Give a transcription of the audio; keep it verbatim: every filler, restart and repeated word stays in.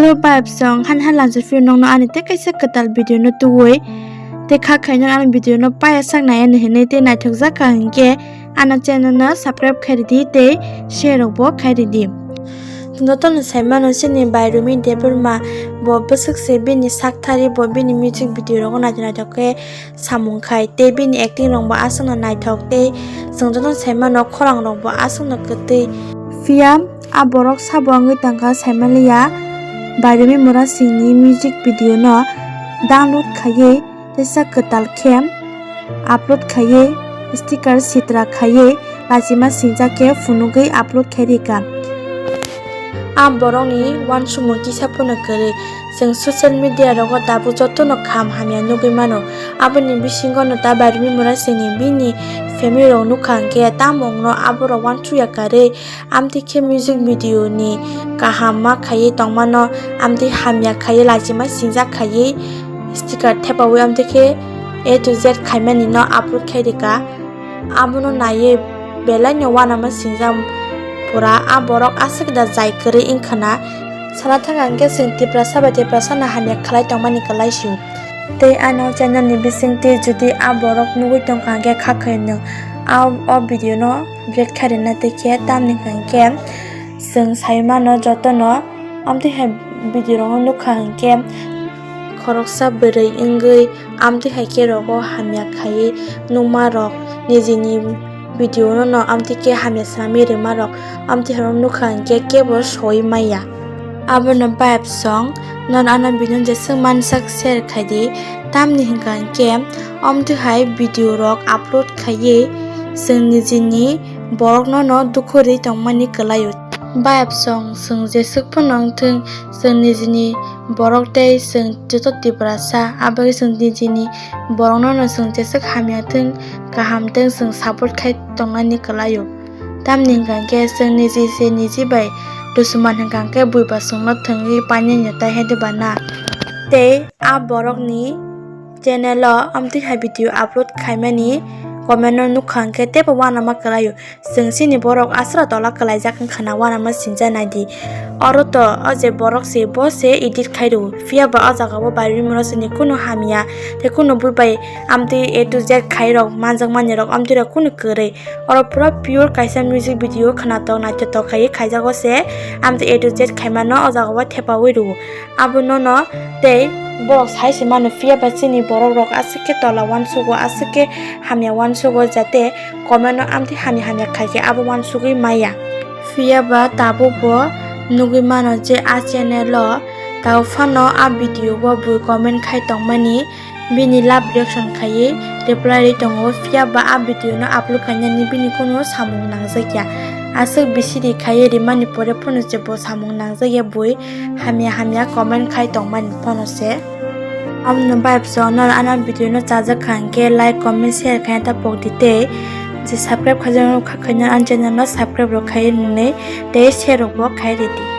To bayap song han han lansa phio nokno ani tei kaisa kwtal video no tuwi tei kha khaino ani video no paya sak nai ani hinwi tei naithok jak kha hinkhe ano channel no subscribe khai ridi tei share rok bo khai ridi. Jotono sai mano chini Bairumi Debbarma bo bwswk se bini sak thari bo bini music video rogo naithok naithok khe samung khai tei bini acting rok bo aswkno naithok tei chwng jotono sai mano khorang rok bo aswkno kwtwi. Phiya a borok sabo wngwi tongkha saimaliya Bairumi Murasingni music video no download khaiwi teisa kwtal khe upload khaiwi sticker sitra khaiwi lachima singjak khe phunugwi upload khai rikha. A borokni uansukmung kisa phano kwrwi. Chwng social media rogo tabuk jotono kaham hamya nugwi mano. Aboni bisingo no ta Bairumi Murasingni bini family rok nukha hinkhe tamo wngno aborok uansukya karwi. Amtwi khe music video ni kaham ma khaiwi tongmano, amtwi hamya khaiwi lachima singjak khaiwi sticker thepawi amtwi khe A to Z khaimani no upload khai rikha. Abono naiwi belai no uanama singjak pura a borok aswk da jai kwrwi wngkhana. Sana thangkha hinkhe chwng Tiprasa bai Tiprasa no hamya khlai tongmani kwlai sio. Tei ano channel ni bisingtwi jodi a borok nugwi tongkha hinkhe kha khaino a o video no delete khai rwna tei khe tamni hwnkhe chwng sai mano jotono amtwi hai video rogo nukha hinkhe khoroksa bwrwi wngwi amtwi hai khe rogo hamya khaiwi nukma rok nijini video no no amtwi khe hamya swnamwi rwma rok amtwi hai rok nukha hinkhe kebo soi maya. Abono bayap song non ano video jeswk mansak share khai di tamni hwnkha hinkhe amtwi hai video rok upload khaiwi chwng nijini borok no no dukhu rwi tongmani kwlaio. Bayap song chwng jeswk phano wngthwng chwng nijini borok tei chwng joto Tiprasa aboni chwng nijini borok no no chwng jeswk hamya thwng kaham thwng chwng support khai tongnani kwlaio. Tamni hwnkha khe chwng niji se niji bai dusuman hwnkha khe bui ba chwngno thwngwi painani tai hai de ba na. Tei a borokni channel o amtwi hai video upload khaimani comment no nukha hinkhe teibo uanama kwlaio. Chwng chini borok aswra tola kwlaijak wngkhana uanama sinja naidi. Oro to o je borok se bo se edit khai rw. Phiya ba o jaga o Bairumi Murasingni kunu hamya tei kunu bui bai amtwi A to Z khai rok manjak mani rok amtwi rok kunu kwrwi. Oro pura pure kaisa music video khwnatok naithotok khai khaijago se amtwi A to Z khaimano o jaga o thepawi rw. Abono no tei borok sai se mano phiya ba chini borok rok aswk khe tola uansugo aswk khe hamya uansugo jate comment o amtwi hamya hamya khai khe abo uansugwi maya. Phiya ba tabuk bo nugwi mano je a channel o tabuk phano a video o bui comment khai tongmani bini love reaction khaiwi reply rwi tongo phiya ba a video no upload khainani bini kunu samung nangjakya aswk bisiri khaiwi rimani pore phano je bo samung nangjakya bui. Hamya hamya comment khai tongmani phano se. Amno vibe song no ano video no chajak kha hinkhe like, comment, share khai ta pok di tei je subscribe khaijak kha khaina an channel no subscribe rok khai nini tei share rok bo khai ridi.